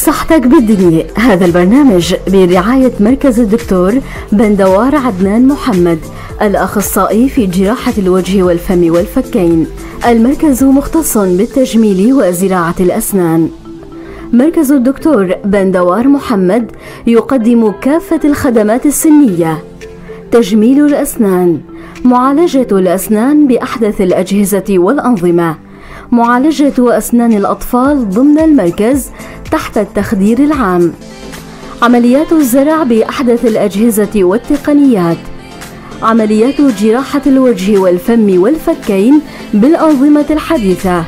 صحتك بالدنيا. هذا البرنامج برعاية مركز الدكتور بندوار عدنان محمد، الأخصائي في جراحة الوجه والفم والفكين. المركز مختص بالتجميل وزراعة الأسنان. مركز الدكتور بندوار محمد يقدم كافة الخدمات السنية: تجميل الأسنان، معالجة الأسنان بأحدث الأجهزة والأنظمة، معالجة أسنان الأطفال ضمن المركز تحت التخدير العام، عمليات الزرع بأحدث الأجهزة والتقنيات، عمليات جراحة الوجه والفم والفكين بالأنظمة الحديثة،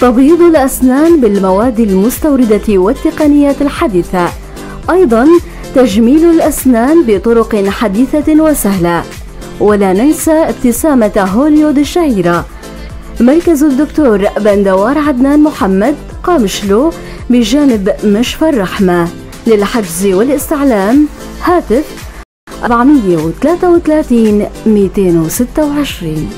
تبييض الأسنان بالمواد المستوردة والتقنيات الحديثة، أيضا تجميل الأسنان بطرق حديثة وسهلة، ولا ننسى ابتسامة هوليود الشهيرة. مركز الدكتور بندوار عدنان محمد، قامشلو، بجانب مشفى الرحمة. للحجز والاستعلام هاتف 433 226.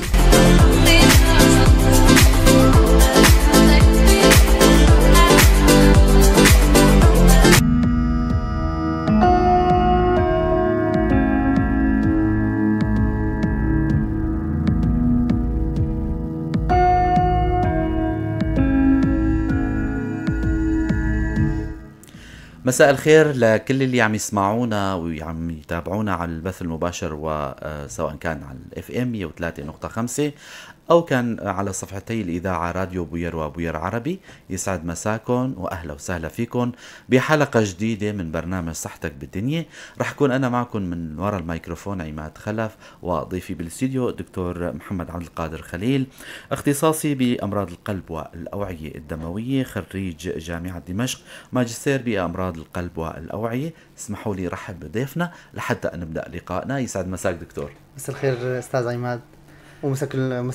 مساء الخير لكل اللي عم يسمعونا وعم يتابعونا على البث المباشر، وسواء كان على ال FM 103.5 او كان على صفحتي الاذاعة راديو بوير وبوير عربي. يسعد مساكم واهلا وسهلا فيكم بحلقة جديدة من برنامج صحتك بالدنيا. رح اكون انا معكم من وراء الميكروفون عماد خلف، وضيفي بالاستديو الدكتور محمد عبد القادر خليل، اختصاصي بامراض القلب والاوعية الدموية، خريج جامعه دمشق، ماجستير بامراض القلب والاوعية. اسمحوا لي رحب بضيفنا لحتى نبدا لقائنا. يسعد مساك دكتور. مساء الخير استاذ عماد، ومساء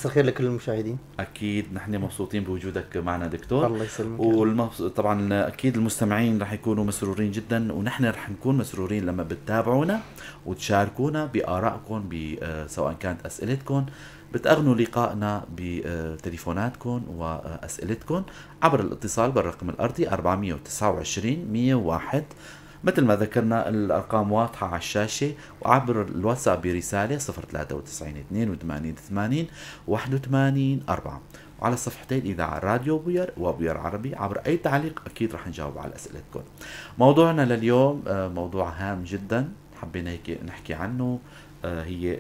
الخير لكل المشاهدين. اكيد نحن مبسوطين بوجودك معنا دكتور. الله يسلمك. طبعا اكيد المستمعين رح يكونوا مسرورين جدا، ونحن رح نكون مسرورين لما بتتابعونا وتشاركونا بارائكم، سواء كانت اسئلتكم، بتأغنوا لقائنا بتليفوناتكم واسئلتكم عبر الاتصال بالرقم الارضي 429 101. مثل ما ذكرنا الأرقام واضحة على الشاشة، وعبر الواتساب برسالة 093 82 80 81 4، وعلى صفحتي الإذاعة راديو بوير وبوير عربي عبر أي تعليق أكيد رح نجاوب على أسئلتكم. موضوعنا لليوم موضوع هام جدا، حبينا هيك نحكي عنه، هي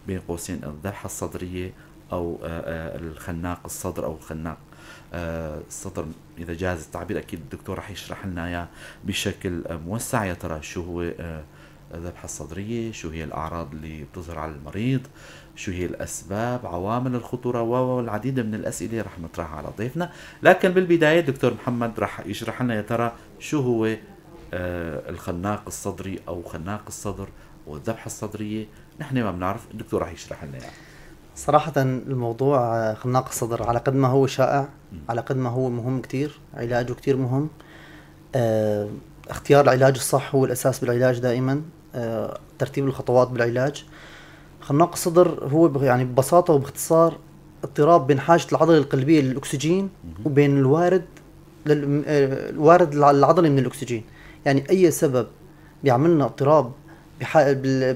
بين قوسين الذبحة الصدرية أو الخناق الصدر أو الخناق الصدر إذا جاز التعبير. أكيد الدكتور رح يشرح لنا إياه بشكل موسع، يا ترى شو هو الذبحة الصدرية، شو هي الأعراض اللي بتظهر على المريض، شو هي الأسباب، عوامل الخطورة، والعديد من الأسئلة رح نطرحها على ضيفنا. لكن بالبداية دكتور محمد رح يشرح لنا يا ترى شو هو الخناق الصدري أو خناق الصدر والذبحة الصدرية. نحن ما بنعرف، الدكتور رح يشرح لنا إياه. صراحة الموضوع خناق الصدر على قد ما هو شائع، على قد ما هو مهم كتير، علاجه كتير مهم. اختيار العلاج الصح هو الأساس بالعلاج دائما، ترتيب الخطوات بالعلاج. خناق الصدر هو يعني ببساطة وباختصار اضطراب بين حاجة العضلة القلبية للأكسجين وبين الوارد الوارد العضلي من الأكسجين. يعني أي سبب بيعملنا اضطراب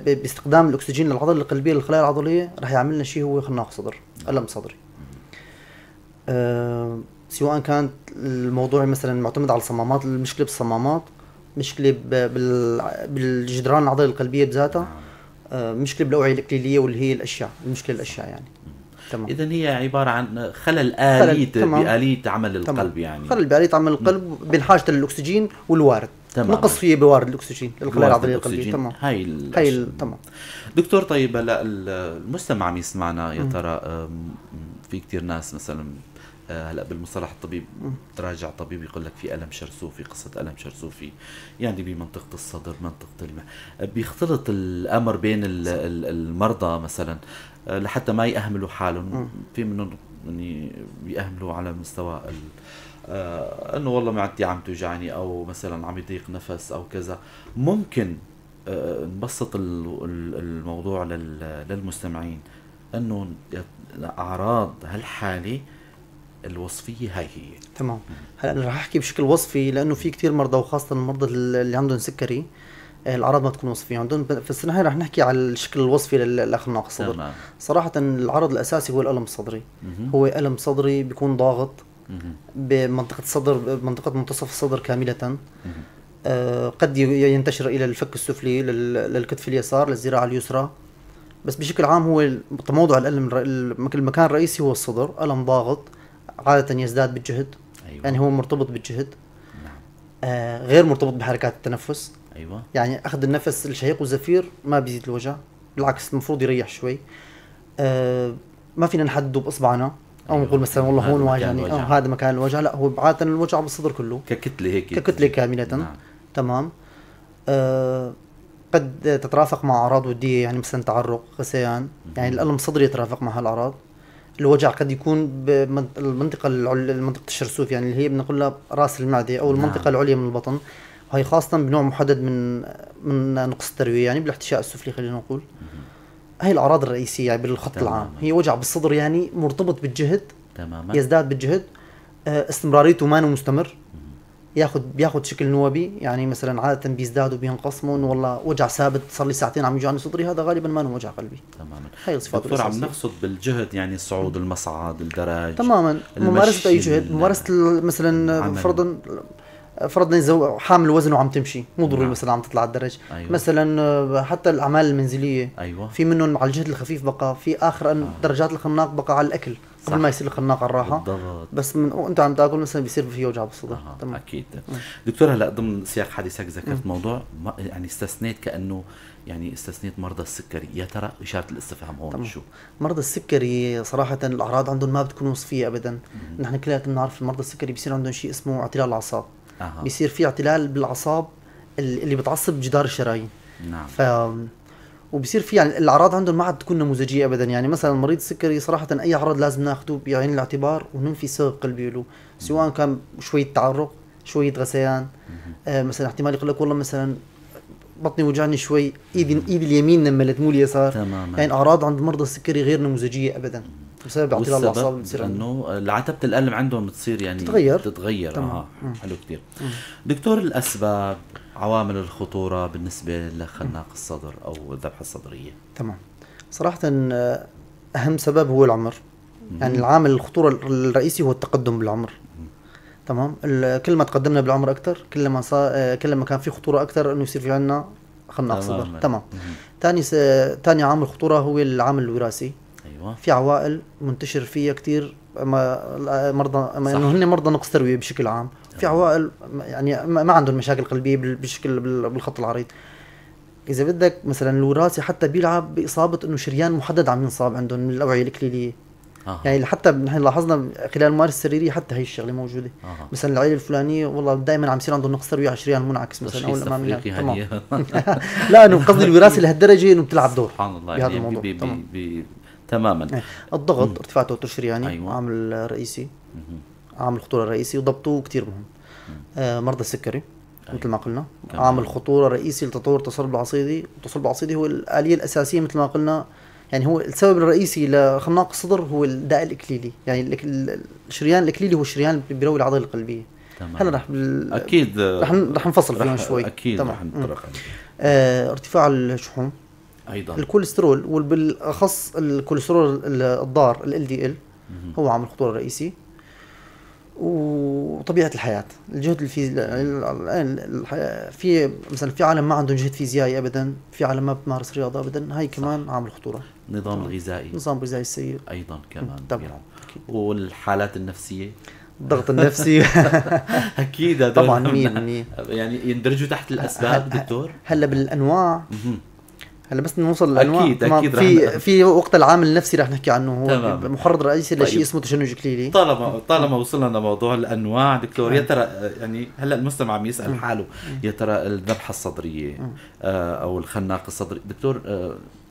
باستخدام الاكسجين للعضله القلبية للخلايا العضلية راح يعمل لنا شيء هو خناق صدر، الم صدري. سواء كانت الموضوع مثلا معتمد على الصمامات، المشكلة بالصمامات، مشكلة بالجدران العضلة القلبية بذاتها، مشكلة بالاوعيه الاكليليه واللي هي الاشعة، المشكلة الاشعة يعني. تمام. اذا هي عبارة عن خلل آلية بآلية عمل القلب. يعني خلل بآلية عمل القلب بين حاجة للاكسجين والوارد. تمام. نقص فيه بوارد الاكسجين للخلايا العضلية القلبية. تمام. هاي تمام دكتور. طيب هلا المستمع عم يسمعنا، يا ترى في كثير ناس مثلا هلا بالمصطلح الطبيب تراجع طبيب يقول لك في الم شرسوفي، قصة الم شرسوفي يعني بمنطقة الصدر، منطقة بيختلط الامر بين المرضى مثلا لحتى ما يأهملوا حالهم. في منهم يعني بيأهملوا على مستوى انه والله معدتي عم توجعني، او مثلا عم يضيق نفس او كذا. ممكن نبسط الموضوع للمستمعين انه اعراض هالحالة الوصفية هاي هي. تمام. هلا انا رح احكي بشكل وصفي لانه في كثير مرضى وخاصة المرضى اللي عندهم سكري الاعراض ما تكون وصفيه عندهم، بس نحن رح نحكي على الشكل الوصفي لخناق الصدر. تمام. صراحة العرض الاساسي هو الالم الصدري. هو الم صدري بيكون ضاغط بمنطقة الصدر، بمنطقة منتصف الصدر كاملة. قد ينتشر الى الفك السفلي، للكتف اليسار، للذراع اليسرى، بس بشكل عام هو تموضع الالم المكان الرئيسي هو الصدر. الم ضاغط عادة يزداد بالجهد. أيوة. يعني هو مرتبط بالجهد. نعم. غير مرتبط بحركات التنفس. أيوة. يعني اخذ النفس الشهيق والزفير ما بيزيد الوجع، بالعكس المفروض يريح شوي. ما فينا نحدده باصبعنا او أيوة. نقول مثلا والله هون هذا مكان واجعني او الوجع. هذا مكان الوجع، لا هو عادة الوجع بالصدر كله ككتله هيك، ككتله كاملة. نعم. تمام. قد تترافق مع اعراض وديه، يعني مثلا تعرق، غثيان، يعني الالم الصدري يترافق مع هالاعراض. الوجع قد يكون بالمنطقة منطقة الشرسوف، يعني اللي هي بنقول لها راس المعدة او المنطقة نعم. العليا من البطن، وهي خاصة بنوع محدد من نقص التروية، يعني بالاحتشاء السفلي خلينا نقول. هي الاعراض الرئيسية يعني بالخط العام، هي وجع بالصدر يعني مرتبط بالجهد. تماما. يزداد بالجهد، استمراريته ما مستمر، بياخذ شكل نوبي، يعني مثلا عادة بيزداد وبينقص، مو انه والله وجع ثابت صار لي ساعتين عم يوجعني صدري، هذا غالبا ما هو وجع قلبي. تماما. هي الصفات دكتور عم الأساسية. نقصد بالجهد يعني صعود المصعد، الدرج. تماما. المشي، ممارسة اي جهد، ممارسة مثلا العمل. فرضا اذا حامل وزن وعم تمشي، مو ضروري نعم. مثلا عم تطلع على الدرج. أيوة. مثلا حتى الاعمال المنزلية. أيوة. في منهم على الجهد الخفيف بقى، في اخر درجات الخناق بقى على الاكل قبل صح. ما يصير الخناق على الراحة. بالضبط. بس من وانت عم تاكل مثلا بيصير في وجع بالصدر. تمام. اكيد. دكتور هلا ضمن سياق حديثك ذكرت موضوع يعني استثنيت كانه يعني استثنيت مرضى السكري، يا ترى اشارة الاستفهام هون تمام. شو؟ مرضى السكري صراحة الاعراض عندهم ما بتكون وصفيه ابدا. نحن كلنا بنعرف المرضى السكري بيصير عندهم شيء اسمه اعتلال الاعصاب. بيصير في اعتلال بالاعصاب اللي بتعصب جدار الشرايين. نعم. وبصير في يعني الاعراض عندهم ما عاد تكون نموذجيه ابدا، يعني مثلا مريض السكري صراحة اي عرض لازم ناخذه بعين الاعتبار وننفي سبب قلبي له، سواء كان شوية تعرق، شوية غثيان، مثلا احتمال يقول لك والله مثلا بطني وجعني شوي، ايدي اليمين نملت مو اليسار. تماما. يعني اعراض عند مرضى السكري غير نموذجيه ابدا بسبب اعتلال الاعصاب اللي بتصير عندهم. انه عتبة الالم عندهم بتصير يعني تتغير. تمام. حلو كثير. دكتور الاسباب، عوامل الخطورة بالنسبة لخناق الصدر او الذبحة الصدرية. تمام. صراحة اهم سبب هو العمر. يعني العامل الخطورة الرئيسي هو التقدم بالعمر. تمام. كل ما تقدمنا بالعمر اكثر كل ما كل ما كان في خطورة اكثر انه يصير في عندنا خناق صدر. تمام. ثاني عامل خطورة هو العامل الوراثي. ايوه. في عوائل منتشر فيها كثير مرضى، انه هن مرضى نقص ترويه بشكل عام. في عوائل يعني ما عندهم مشاكل قلبية بشكل بالخط العريض. اذا بدك مثلا الوراثي حتى بيلعب باصابة انه شريان محدد عم ينصاب عندهم من الاوعية الاكليليه. يعني حتى نحن لاحظنا خلال الممارسة السريرية حتى هي الشغلة موجودة. مثلا العائلة الفلانية والله دائما عم يصير عندهم نقص ترويه على الشريان المنعكس مثلا او الامامي. تمام. لا انه قصدي الوراثي لهالدرجة انه بتلعب دور سبحان الله بهذا يعني الموضوع. تماما. الضغط، ارتفاع التوتر الشرياني. أيوة. عامل رئيسي، عامل خطورة رئيسي وضبطه كثير مهم. مرضى السكري. أيوة. مثل ما قلنا. عامل خطورة رئيسي لتطور التصلب العصيدي. التصلب العصيدي هو الآلية الأساسية مثل ما قلنا، يعني هو السبب الرئيسي لخناق الصدر هو الداء الإكليلي، يعني الشريان الإكليلي هو الشريان اللي بيروي العضلة القلبية. تمام. هلا رح اكيد رح نفصل فيهم شوي. اكيد رح نتطرق. ارتفاع الشحوم ايضا، الكوليسترول، وبالاخص الكوليسترول الضار LDL هو عامل خطورة رئيسي. وطبيعه الحياة، الجهد في مثلا في عالم ما عندهم جهد فيزيائي ابدا، في عالم ما بتمارس رياضة ابدا، هاي كمان عامل خطورة. النظام الغذائي، النظام الغذائي السيء ايضا كمان. طبعا. والحالات النفسية، الضغط النفسي. اكيد طبعا 100%. يعني يندرجوا تحت الاسباب دكتور؟ هلا بالانواع، هلا بس نوصل للانواع. اكيد اكيد في وقت العامل النفسي رح نحكي عنه، هو محرض رئيسي لشيء اسمه تشنج اكليلي. طالما وصلنا لموضوع الانواع دكتور، يا ترى يعني هلا المستمع عم يسال حاله يا ترى الذبحة الصدرية او الخناق الصدري دكتور،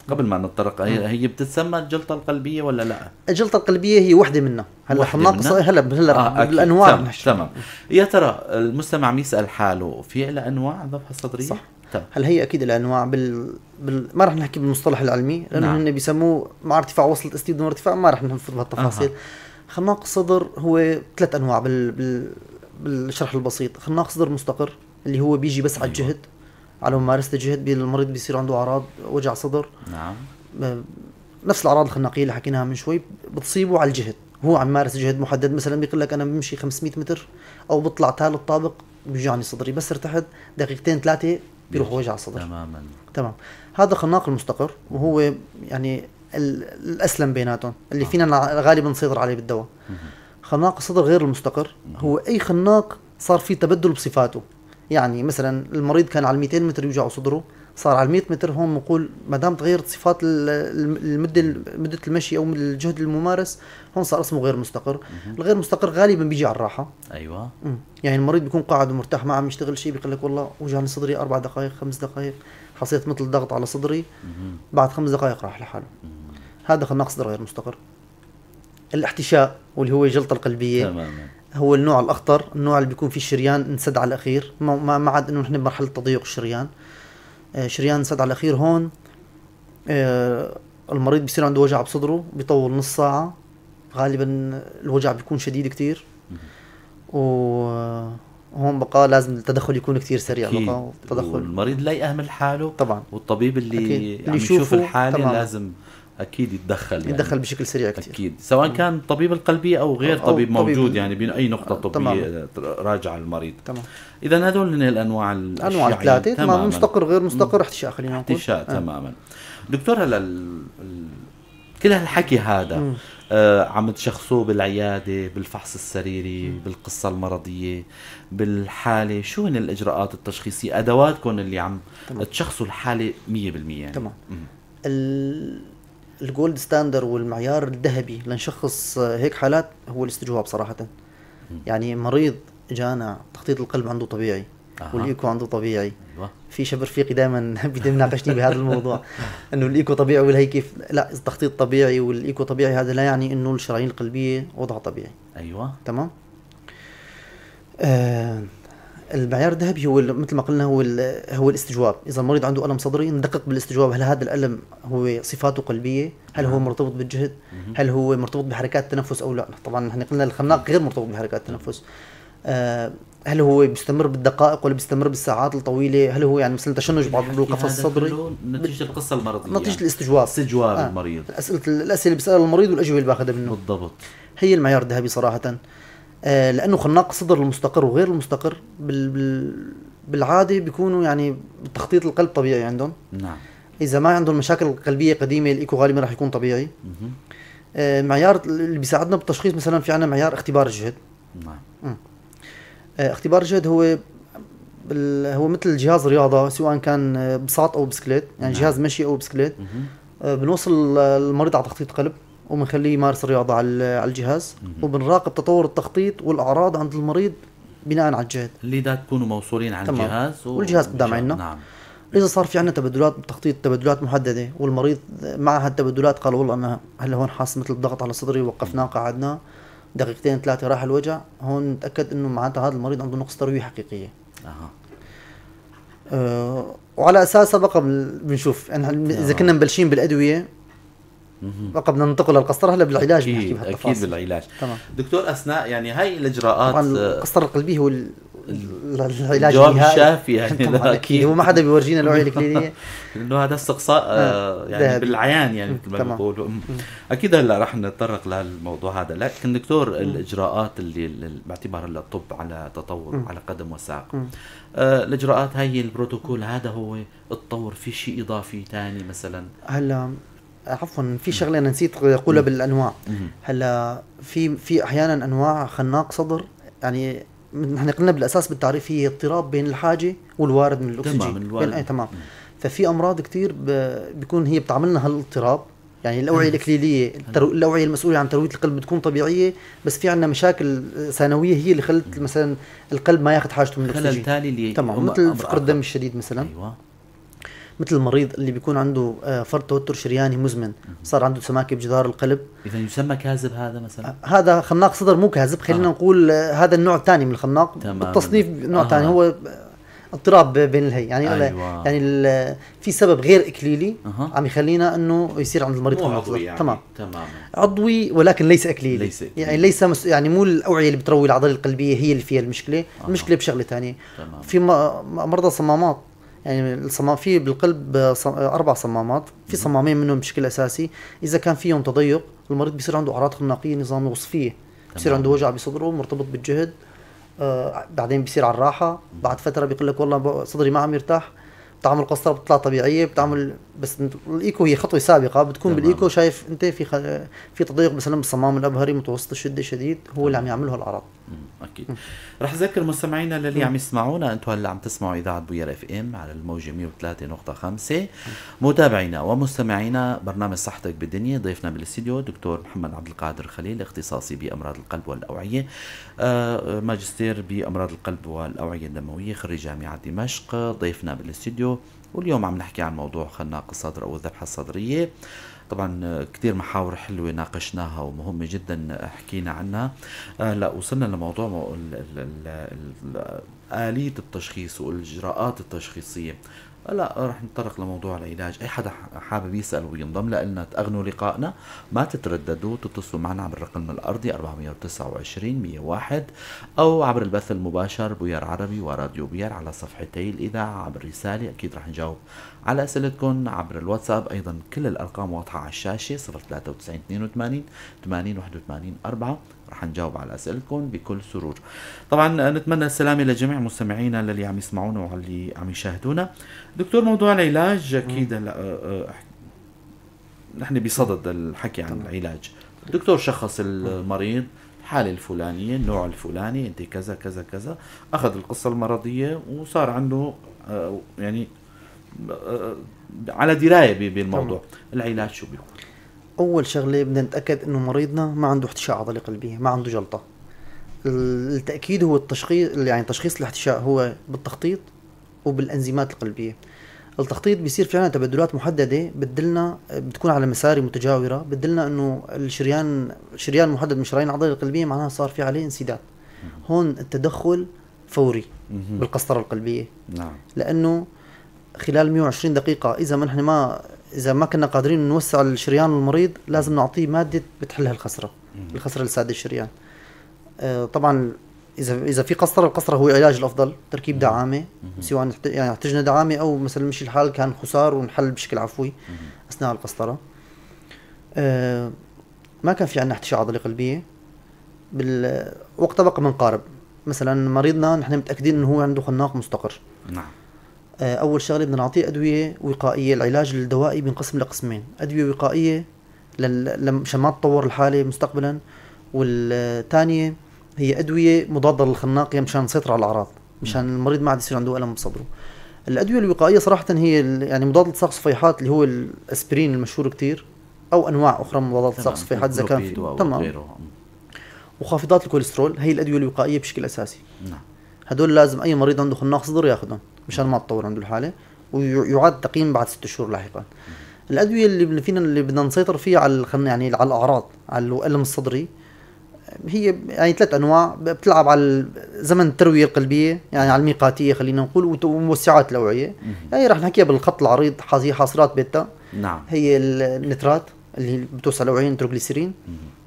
قبل ما نتطرق هي بتتسمى الجلطة القلبية ولا لا؟ الجلطة القلبية هي وحده منها. هلا خناق هلا بالانواع. تمام. يا ترى المستمع عم يسال حاله في لها انواع الذبحة الصدرية؟ صح. هل هي اكيد الانواع ما رح نحكي بالمصطلح العلمي لانه نعم. هن بيسموه مع ارتفاع وصلة ST دون ارتفاع، ما رح نفوت بهالتفاصيل. خناق الصدر هو ثلاث انواع بالشرح البسيط. خناق صدر مستقر اللي هو بيجي بس على الجهد، على ممارسة الجهد المريض بيصير عنده اعراض وجع صدر. نعم. نفس الاعراض الخناقيه اللي حكيناها من شوي بتصيبه على الجهد، هو عم يمارس جهد محدد، مثلا بيقول لك انا بمشي 500 متر او بطلع ثالث طابق بيوجعني صدري، بس ارتحت دقيقتين ثلاثة بيروح وجع الصدر. تماما. تمام. هذا خناق المستقر، وهو يعني الاسلم بيناتهم اللي فينا غالبا نسيطر عليه بالدواء. خناق الصدر غير المستقر هو اي خناق صار فيه تبدل بصفاته، يعني مثلا المريض كان على 200 متر يوجعه صدره، صار على 100 متر، هون بنقول ما دام تغيرت صفات المدة، مده المشي او الجهد الممارس، هون صار اسمه غير مستقر. الغير مستقر غالبا بيجي على الراحة. ايوه. يعني المريض بيكون قاعد ومرتاح ما عم يشتغل شيء، بيقول لك والله وجعني صدري 4 دقائق 5 دقائق، حسيت مثل ضغط على صدري، بعد 5 دقائق راح لحاله. هذا خناق صدر غير مستقر. الاحتشاء واللي هو الجلطة القلبية. تماما. هو النوع الاخطر، النوع اللي بيكون فيه الشريان انسد على الاخير، ما عاد انه نحن بمرحلة تضيق الشريان، شريان انسد على الاخير. هون المريض بيصير عنده وجع بصدره بيطول نص ساعة، غالبا الوجع بيكون شديد كتير، وهون بقى لازم التدخل يكون كتير سريع. بقى التدخل، المريض لا يأهمل حاله طبعا، والطبيب اللي عم يشوف الحالة تمام. لازم اكيد يتدخل، يعني يتدخل بشكل سريع كثير اكيد، سواء كان طبيب القلبية او غير طبيب موجود، يعني بين اي نقطة طبية راجع المريض. تمام. اذا هذول هن الانواع الانواع الثلاثة. تمام. مستقر، غير مستقر، احتشاء، خلينا نقول احتشاء. تماما. دكتور هلا كل هالحكي هذا عم تشخصوه بالعيادة، بالفحص السريري، بالقصة المرضية، بالحالة، شو هن الاجراءات التشخيصية، ادواتكم اللي عم تشخصوا الحالة 100% يعني؟ تمام. ال gold standard والمعيار الذهبي لنشخص هيك حالات هو الاستجواب صراحة. يعني مريض جانا تخطيط القلب عنده طبيعي، والايكو عنده طبيعي. أيوة. في شاب رفيقي دائما بيناقشني بهذا الموضوع انه الايكو طبيعي ولا هي كيف، لا التخطيط طبيعي والايكو طبيعي هذا لا يعني انه الشرايين القلبية وضعها طبيعي. ايوه. تمام. المعيار الذهبي هو مثل ما قلنا هو الاستجواب. اذا المريض عنده الم صدري ندقق بالاستجواب، هل هذا الالم هو صفاته قلبية؟ هل هو مرتبط بالجهد؟ هل هو مرتبط بحركات التنفس او لا؟ طبعا نحن قلنا الخناق غير مرتبط بحركات التنفس. هل هو بيستمر بالدقائق ولا بيستمر بالساعات الطويلة؟ هل هو يعني مثلا تشنج بعض القفص الصدري؟ نتيجة القصة المرضية، نتيجة الاستجواب، استجواب المريض، الاسئلة اللي بيسالها المريض والاجوبه اللي باخذها منه. بالضبط. هي المعيار الذهبي صراحة. لانه خناق الصدر المستقر وغير المستقر بالعادة بيكونوا يعني تخطيط القلب طبيعي عندهم. نعم. اذا ما عندهم مشاكل قلبية قديمة الايكو غالبا راح يكون طبيعي. معيار اللي بيساعدنا بالتشخيص مثلا في عندنا معيار اختبار الجهد. نعم. اختبار الجهد هو هو مثل جهاز رياضة، سواء كان بساط او بسكليت، يعني نعم. جهاز مشي او بسكليت. بنوصل المريض على تخطيط قلب وبنخليه يمارس الرياضة على الجهاز، وبنراقب تطور التخطيط والاعراض عند المريض بناء على الجهد اللي دا تكونوا موصولين على الجهاز والجهاز قدام عنا. نعم. اذا صار في عندنا تبدلات بالتخطيط، تبدلات محددة، والمريض مع هالتبدلات قال والله انا هلا هون حاسس مثل الضغط على صدري، وقفناه قعدناه دقيقتين ثلاثة راح الوجع، هون نتاكد انه معناتها هذا المريض عنده نقص ترويه حقيقية. وعلى اساسها بقى بنشوف يعني اذا كنا مبلشين بالادوية بقى بدنا ننتقل للقسطره. هلا بالعلاج بنحكي بهالتفاصيل. اكيد بالعلاج. تمام. دكتور اثناء يعني هاي الاجراءات، طبعا القسطرة القلبية هو العلاج الجواب الشافي يعني. اكيد هو ما حدا بيورجينا الاوعية الكلينيه لانه هذا استقصاء يعني بالعيان يعني مثل ما بيقولوا. اكيد هلا رح نتطرق للموضوع هذا، لكن دكتور الاجراءات اللي باعتبار هلا الطب على تطور على قدم وساق، الاجراءات هاي البروتوكول هذا هو التطور، في شيء اضافي ثاني مثلا؟ هلا عفوا في شغله انا نسيت اقولها بالانواع. هلا في احيانا انواع خناق صدر، يعني نحن قلنا بالاساس بالتعريف هي اضطراب بين الحاجة والوارد من الاكسجين. تمام. الوارد. بين تمام. ففي امراض كثير بيكون هي بتعملنا هالاضطراب، يعني الاوعية الاكليليه، الاوعية المسؤولة عن ترويه القلب بتكون طبيعية، بس في عندنا مشاكل ثانوية هي اللي خلت مثلا القلب ما ياخذ حاجته من الاكسجين. خلل تالي اللي تمام، مثل فقر الدم الشديد مثلا. ايوه. مثل المريض اللي بيكون عنده فرط توتر شرياني مزمن، صار عنده سماكه بجدار القلب. اذا يسمى كاذب هذا مثلا؟ هذا خناق صدر مو كاذب، خلينا نقول هذا النوع الثاني من الخناق. تمام. بالتصنيف نوع ثاني، هو اضطراب بين الهي يعني. أيوة. يعني في سبب غير اكليلي عم يخلينا انه يصير عند المريض خناق صدر يعني. تمام عضوي ولكن ليس اكليلي، ليس إكليلي. يعني ليس يعني مو الاوعية اللي بتروي العضلة القلبية هي اللي فيها المشكلة. المشكلة بشغله ثانية. في مرضى صمامات، يعني الصمام في بالقلب 4 صمامات، في صمامين منهم بشكل اساسي اذا كان فيهم تضيق المريض بيصير عنده اعراض خناقيه نظامية وصفيه، بصير عنده وجع بصدره مرتبط بالجهد، بعدين بيصير على الراحة، بعد فترة بيقول لك والله صدري ما عم يرتاح، بتعمل قسطره بتطلع طبيعية، بتعمل بس الايكو هي خطوة سابقه، بتكون بالايكو شايف انت في تضيق مثلا بالصمام الابهري متوسط الشدة شديد، هو اللي عم يعمله الاعراض. اكيد. رح اذكر مستمعينا للي عم يسمعونا، انتم هلا عم تسمعوا اذاعة بوير FM على الموجه 103.5. متابعينا ومستمعينا برنامج صحتك بالدنيا، ضيفنا بالاستديو دكتور محمد عبد القادر خليل، اختصاصي بامراض القلب والاوعية، ماجستير بامراض القلب والاوعية الدموية، خريج جامعه دمشق، ضيفنا بالاستديو. واليوم عم نحكي عن موضوع خناق الصدر او الذبحة الصدرية. طبعا كثير محاور حلوة ناقشناها ومهمة جدا حكينا عنها. لا وصلنا لموضوع آلية التشخيص والإجراءات التشخيصية. هلا رح نتطرق لموضوع العلاج. اي حدا حابب يسال وينضم لنا تأغنوا لقائنا، ما تترددوا، تتصلوا معنا عبر الرقم الارضي 429 101 او عبر البث المباشر بوير عربي وراديو بوير على صفحتي الاذاعة عبر رسالة، اكيد رح نجاوب على اسئلتكم عبر الواتساب. ايضا كل الارقام واضحة على الشاشة 093 82 80 81 4، رح نجاوب على اسئلتكم بكل سرور. طبعا نتمنى السلامة لجميع مستمعينا اللي عم يسمعونا واللي عم يشاهدونا. دكتور، موضوع العلاج اكيد هلا نحن بصدد الحكي عن العلاج. الدكتور شخص المريض الحالة الفلانية، النوع الفلاني، انت كذا كذا كذا، اخذ القصة المرضية وصار عنده يعني على دراية بالموضوع. العلاج شو بيكون؟ اول شغله بدنا نتاكد انه مريضنا ما عنده احتشاء عضلي قلبية، ما عنده جلطة. التاكيد هو التشخيص، يعني تشخيص الاحتشاء هو بالتخطيط وبالانزيمات القلبية. التخطيط بيصير في عنا تبدلات محددة بتدلنا، بتكون على مساري متجاوره، بتدلنا انه الشريان شريان محدد من شرايين العضلة القلبية معناها صار في عليه انسداد. هون التدخل فوري بالقسطره القلبية. نعم. لانه خلال 120 دقيقة اذا ما نحن ما اذا ما كنا قادرين نوسع الشريان للمريض لازم نعطيه مادة بتحل هالخسره، الخسره لساد الشريان. طبعا اذا في قسطره، القسطرة هو العلاج الافضل، تركيب دعامة، سواء يعني احتجنا دعامة او مثلا مشي الحال كان خسار ونحل بشكل عفوي اثناء القسطرة. ما كان في عندنا احتشاء عضلي قلبية وقتها، بقى بنقارب مثلا مريضنا نحن متاكدين انه هو عنده خناق مستقر. نعم. اول شغله بدنا نعطيه ادوية وقائيه. العلاج الدوائي بينقسم لقسمين، ادوية وقائيه مشان ما تطور الحالة مستقبلا، والثانية هي ادوية مضادة للخناق مشان نسيطر على الاعراض، مشان المريض ما عاد يصير عنده الم بصدره. الادوية الوقائية صراحة هي يعني مضاد لصاق صفيحات اللي هو الاسبرين المشهور كثير، او انواع اخرى من مضادات لصاق صفيحات اذا كان في. تمام. وخافضات الكوليسترول هي الادوية الوقائية بشكل اساسي. نعم. هدول لازم اي مريض عنده خناق صدر ياخذهم مشان ما تطور عنده الحالة، ويعاد تقييم بعد 6 شهور لاحقا. الادوية اللي فينا اللي بدنا نسيطر فيها على يعني على الاعراض، على الالم الصدري، هي يعني 3 انواع بتلعب على زمن التروية القلبية، يعني على الميقاتيه خلينا نقول، وموسعات الاوعية. يعني رح نحكيها بالخط العريض، هي حاصرات بيتا. نعم. هي النترات اللي بتوسع الاوعية، نتروجليسيرين،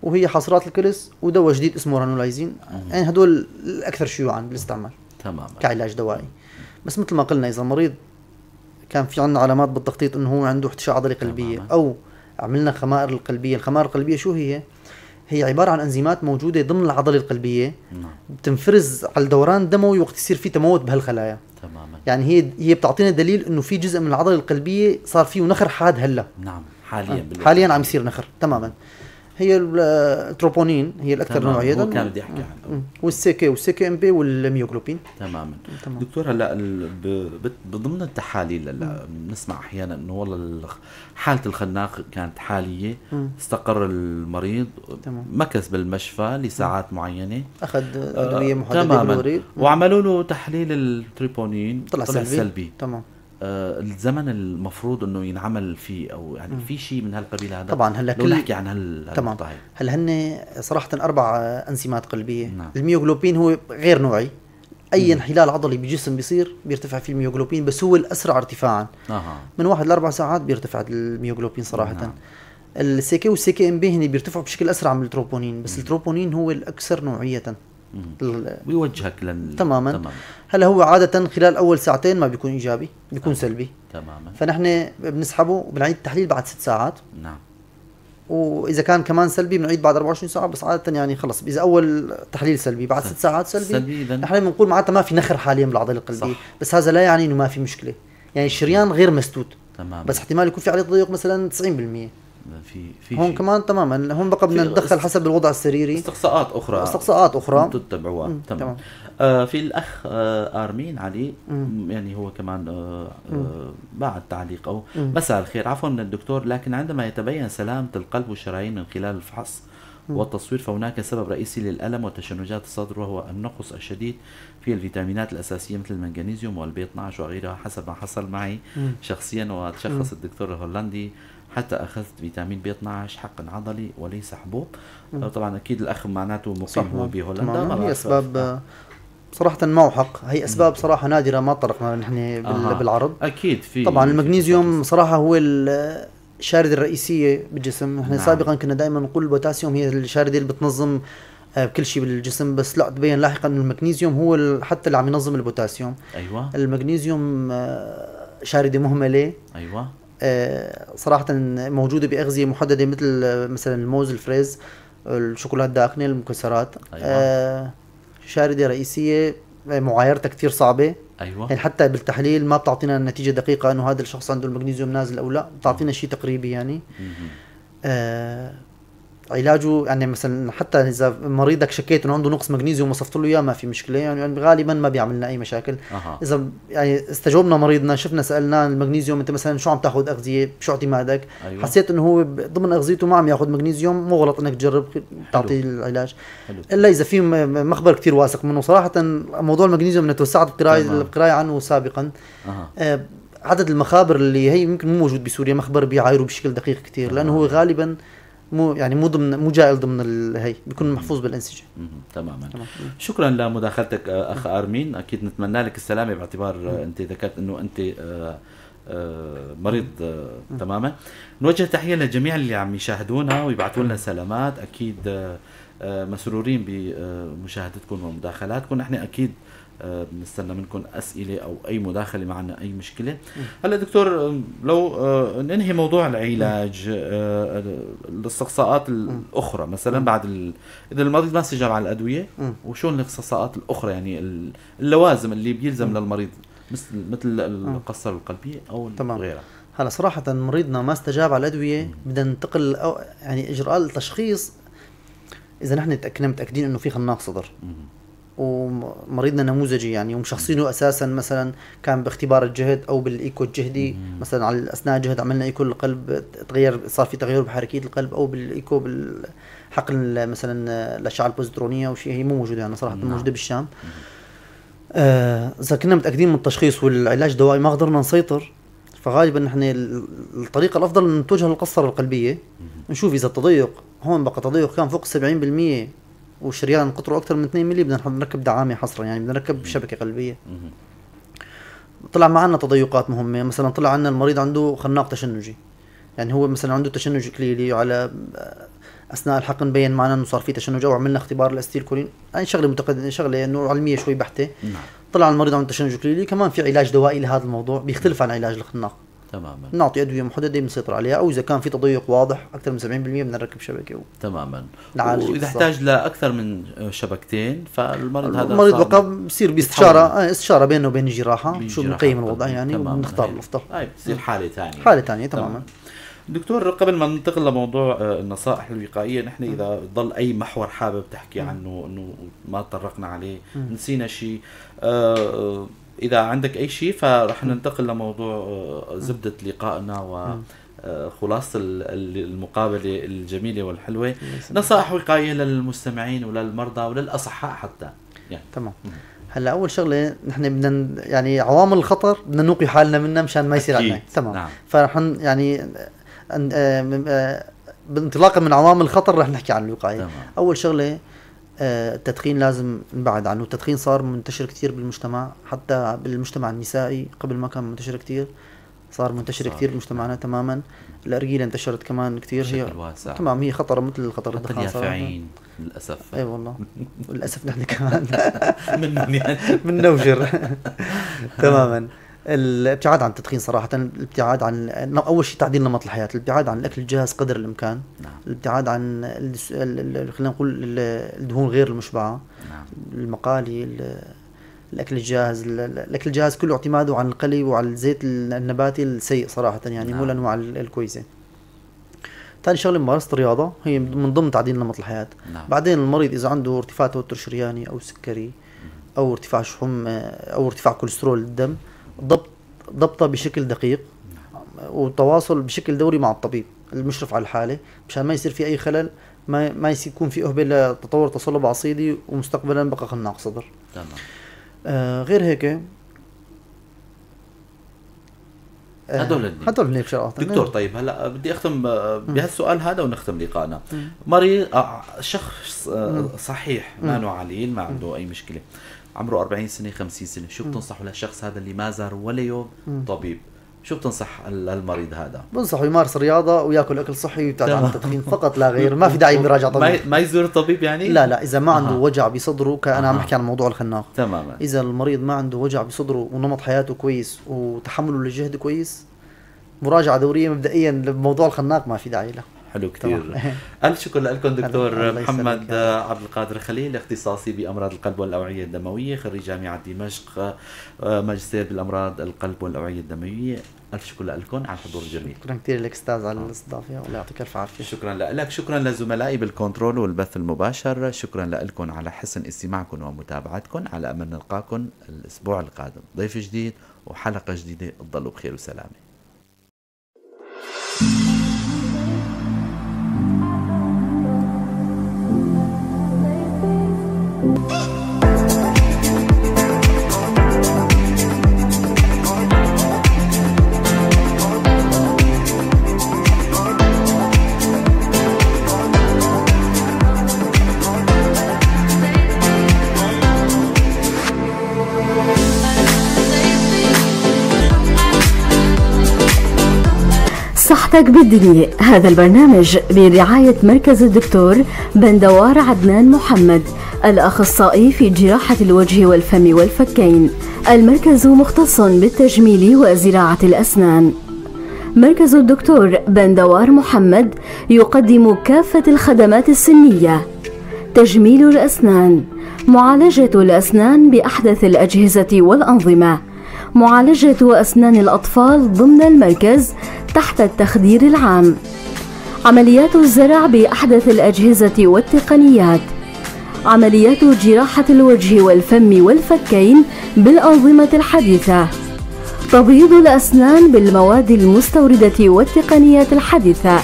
وهي حاصرات الكلس، ودواء جديد اسمه ranolazine. يعني هدول الاكثر شيوعا بالاستعمال. تماما. كعلاج دوائي. بس مثل ما قلنا اذا المريض كان في عندنا علامات بالتخطيط انه هو عنده احتشاء عضلي قلبية، او عملنا خمائر القلبية. الخمائر القلبية شو هي؟ هي عبارة عن انزيمات موجودة ضمن العضلة القلبية. نعم. بتنفرز على الدوران الدموي وقت يصير في تموت بهالخلايا. تماما. يعني هي بتعطينا دليل انه في جزء من العضلة القلبية صار فيه نخر حاد هلا. نعم. حاليا حاليا عم يصير نخر. تماما. هي التروبونين هي الاكثر نوعية، هو كان بدي احكي عنه، وال CK وال CK-MB وال myoglobin. تماما. دكتور، هلا بضمن التحاليل هلا بنسمع احيانا انه والله حاله الخناق كانت حالية، استقر المريض، مكث بالمشفى لساعات معينة، اخذ ادوية محددة بالوريد، وعملوا له تحليل التريبونين طلع سلبي. تمام. الزمن المفروض انه ينعمل فيه، او يعني في شيء من هالقبيل هذا؟ طبعا هلا لو نحكي عن تمام. هلا هن صراحة 4 انزيمات قلبية. نعم. ال myoglobin هو غير نوعي، اي انحلال عضلي بالجسم بيصير بيرتفع فيه الميوغلوبين، بس هو الاسرع ارتفاعا. من 1 ل 4 ساعات بيرتفع الميوغلوبين صراحة. نعم. ال CK وال CK-MB هن بيرتفعوا بشكل اسرع من التروبونين، بس التروبونين هو الاكثر نوعية. ويوجهك تماما. هلا هو عادة خلال اول ساعتين ما بيكون ايجابي، بيكون سلبي. تماما. فنحن بنسحبه وبنعيد التحليل بعد 6 ساعات. نعم. واذا كان كمان سلبي بنعيد بعد 24 ساعة، بس عادة يعني خلص اذا اول تحليل سلبي بعد 6 ساعات سلبي نحن بنقول معناتها ما في نخر حاليا بالعضله القلبية. صح. بس هذا لا يعني انه ما في مشكلة، يعني الشريان غير مسدود. تماما. بس احتمال يكون في عليه تضيق مثلا 90%. في هون كمان تماما، هون بقى بدنا نتدخل حسب الوضع السريري، استقصاءات اخرى تتبعوها. تمام. في الاخ ارمين علي، يعني هو كمان بعد تعليق او مساء الخير، عفوا من الدكتور، لكن عندما يتبين سلامة القلب والشرايين من خلال الفحص والتصوير فهناك سبب رئيسي للألم وتشنجات الصدر، وهو النقص الشديد في الفيتامينات الأساسية مثل المغنيسيوم والبي 12 وغيرها، حسب ما حصل معي شخصيا وتشخص الدكتور الهولندي، حتى أخذت فيتامين بي 12 حقن عضلي وليس حبوب. طبعا أكيد الأخ معناته مقيم هو بهولندا. هي أسباب صراحة معه حق، هي أسباب صراحة نادرة ما طرقنا نحن بالعرض. أكيد في طبعا المغنيسيوم صراحة هو الشاردة الرئيسية بالجسم. نحن سابقا كنا دائما نقول البوتاسيوم هي الشاردة اللي بتنظم كل شيء بالجسم، بس لا، تبين لاحقا انه المغنيسيوم هو حتى اللي عم ينظم البوتاسيوم. ايوه. المغنيسيوم شاردة مهملة. ايوه. صراحة موجودة بأغذية محددة مثل مثلا الموز، الفريز، الشوكولاتة الداخنة، المكسرات. أيوة. شاردة رئيسية معايرتها كتير صعبة. أيوة. يعني حتى بالتحليل ما بتعطينا نتيجة دقيقة انه هذا الشخص عنده المغنيسيوم نازل او لا، بتعطينا شيء تقريبي يعني. علاجه يعني مثلا حتى اذا مريضك شكيت انه عنده نقص مغنيسيوم وصفت له اياه ما في مشكلة، يعني غالبا ما بيعمل لنا اي مشاكل. اذا يعني استجوبنا مريضنا، شفنا سالناه المغنيسيوم انت مثلا شو عم تاخذ اغذيه، شو اعتمادك؟ أيوة. حسيت انه هو ضمن اغذيته ما عم ياخذ مغنيسيوم، مو غلط انك تجرب تعطيه العلاج. حلو. الا اذا في مخبر كثير واثق منه. صراحة موضوع المغنيسيوم توسعت بالقرايه عنه سابقا. عدد المخابر اللي هي يمكن مو موجود بسوريا مخبر بيعايره بشكل دقيق كثير، لانه هو غالبا مو يعني مو ضمن، مو جائل ضمن هي، بيكون محفوظ بالانسجه. تماما. شكرا لمداخلتك اخ ارمين، اكيد نتمنى لك السلامة باعتبار انت ذكرت انه انت مريض. تماما. نوجه تحية للجميع اللي عم يشاهدونا ويبعثوا لنا سلامات، اكيد مسرورين بمشاهدتكم ومداخلاتكم. نحن اكيد بنستنى منكم اسئلة او اي مداخله معنا اي مشكلة. هلا دكتور، لو ننهي موضوع العلاج، الاستقصاءات الاخرى مثلا بعد اذا المريض ما استجاب على الادوية، وشو الاستقصاءات الاخرى يعني اللوازم اللي بيلزم للمريض مثل القصر القلبية او غيرها؟ هلا صراحة مريضنا ما استجاب على الادوية بدنا ننتقل يعني اجراء التشخيص. اذا نحن كنا متاكدين انه في خناق صدر ومريضنا نموذجي يعني ومشخصينه اساسا، مثلا كان باختبار الجهد او بالايكو الجهدي، مثلا على اثناء الجهد عملنا ايكو للقلب، تغير، صار في تغير بحركيه القلب، او بالايكو بالحقن مثلا الاشعة البوزيترونيه او شيء، هي مو موجودة يعني صراحة موجودة بالشام. اذا كنا متاكدين من التشخيص والعلاج الدوائي ما قدرنا نسيطر، فغالبا نحن الطريقة الافضل نتوجه للقسطره القلبية، نشوف اذا التضيق هون بقى تضيق كان فوق 70% والشريان قطرة اكثر من 2 ملي، بدنا نركب دعامة حصرا، يعني بدنا نركب شبكة قلبية. طلع معنا تضيقات مهمة، مثلا طلع عنا المريض عنده خناق تشنجي، يعني هو مثلا عنده تشنج اكليلي، على اثناء الحقن بين معنا انه صار في تشنج، او عملنا اختبار الاستيل كولين، يعني شغله متقدمة، شغله انه علمية شوي بحته. طلع المريض عنده تشنج اكليلي، كمان في علاج دوائي لهذا الموضوع بيختلف عن علاج الخناق. تماما. نعطي ادوية محددة بنسيطر عليها، او اذا كان في تضيق واضح اكثر من 70% بدنا نركب شبكة تماما. واذا احتاج لاكثر من شبكتين فالمريض هذا المريض بقى بصير باستشاره، استشاره بينه وبين الجراحة، شو بنقيم الوضع يعني وبنختار الافضل. هاي بتصير حاله ثانية. حاله ثانية تماما. دكتور، قبل ما ننتقل لموضوع النصائح الوقائية، نحن اذا ضل اي محور حابب تحكي عنه انه ما تطرقنا عليه، نسينا شيء، إذا عندك أي شيء فرح ننتقل لموضوع زبدة لقائنا وخلاصة المقابلة الجميلة والحلوة. نصائح وقائية للمستمعين وللمرضى وللأصحاء حتى يعني. تمام. هلا أول شغلة نحن بدنا يعني عوامل الخطر بدنا نوقي حالنا منها مشان ما يصير عندنا. تمام. نعم. فرح يعني بانطلاقا من عوامل الخطر رح نحكي عن الوقاية. تمام. أول شغلة التدخين لازم نبعد عنه. التدخين صار منتشر كثير بالمجتمع، حتى بالمجتمع النسائي قبل ما كان منتشر كثير، صار منتشر كثير بمجتمعنا. تماما. الأرجيلة انتشرت كمان كثير، هي واسع. تمام، هي خطرة مثل خطر الدخان. اليافعين للأسف. اي والله للأسف نحن كمان منهم يعني من نوجر. تماما. الابتعاد عن التدخين صراحة، الابتعاد عن أول شيء تعديل نمط الحياة، الابتعاد عن الأكل الجاهز قدر الإمكان. نعم. الابتعاد عن خلينا نقول الدهون غير المشبعة. نعم. المقالي، الأكل الجاهز، الأكل الجاهز كله اعتماده على القلي وعلى الزيت النباتي السيء صراحة، يعني نعم. مو الأنواع الكويسة. ثاني شغلة ممارسة الرياضة، هي من ضمن تعديل نمط الحياة. نعم. بعدين المريض إذا عنده ارتفاع توتر شرياني أو سكري أو ارتفاع شحوم أو ارتفاع كوليسترول الدم، ضبطه بشكل دقيق وتواصل بشكل دوري مع الطبيب المشرف على الحالة، مشان ما يصير في أي خلل، ما يكون في أهبة لتطور تصلب عصيدي ومستقبلا بقى خناق صدر. تمام. غير هيك هدول هدول بشرات. دكتور طيب هلا بدي اختم بهالسؤال هذا ونختم لقائنا. مريض شخص صحيح ما له عليل، ما عنده اي مشكلة، عمره 40 سنة 50 سنة، شو بتنصحه للشخص هذا اللي ما زار ولا يوم طبيب؟ شو بتنصح للمريض هذا؟ بنصحه يمارس رياضة وياكل اكل صحي ويبتعد عن التدخين فقط لا غير، ما في داعي يراجع طبيب. ما يزور طبيب يعني؟ لا لا، اذا ما عنده وجع بصدره، انا عم احكي عن موضوع الخناق. تماما. اذا المريض ما عنده وجع بصدره ونمط حياته كويس وتحمله للجهد كويس، مراجعه دورية مبدئيا لموضوع الخناق ما في داعي له. حلو كثير. ألف شكر لكم دكتور محمد عبد القادر خليل، اختصاصي بأمراض القلب والأوعية الدموية، خريج جامعة دمشق، ماجستير بالأمراض القلب والأوعية الدموية. ألف شكر لكم على الحضور الجميل. شكرا كثير لك أستاذ على الاستضافة، والله يعطيك ألف عافية. شكرا لك، شكرا لزملائي بالكنترول والبث المباشر، شكرا لكم على حسن استماعكم ومتابعتكم. على أمل نلقاكم الأسبوع القادم ضيف جديد وحلقة جديدة. تضلوا بخير وسلامة. صحتك بالدنيا، هذا البرنامج برعاية مركز الدكتور بندوار عدنان محمد، الأخصائي في جراحة الوجه والفم والفكين. المركز مختص بالتجميل وزراعة الأسنان. مركز الدكتور بندوار محمد يقدم كافة الخدمات السنية: تجميل الأسنان، معالجة الأسنان بأحدث الأجهزة والأنظمة، معالجة أسنان الأطفال ضمن المركز تحت التخدير العام، عمليات الزرع بأحدث الأجهزة والتقنيات، عمليات جراحة الوجه والفم والفكين بالأنظمة الحديثة، تبييض الأسنان بالمواد المستوردة والتقنيات الحديثة،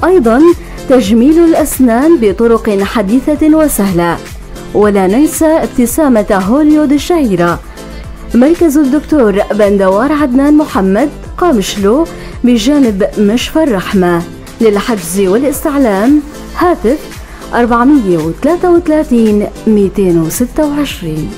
أيضا تجميل الأسنان بطرق حديثة وسهلة. ولا ننسى ابتسامة هوليود الشهيرة. مركز الدكتور بندوار عدنان محمد، قامشلو، بجانب مشفى الرحمة. للحجز والاستعلام هاتف 433 226.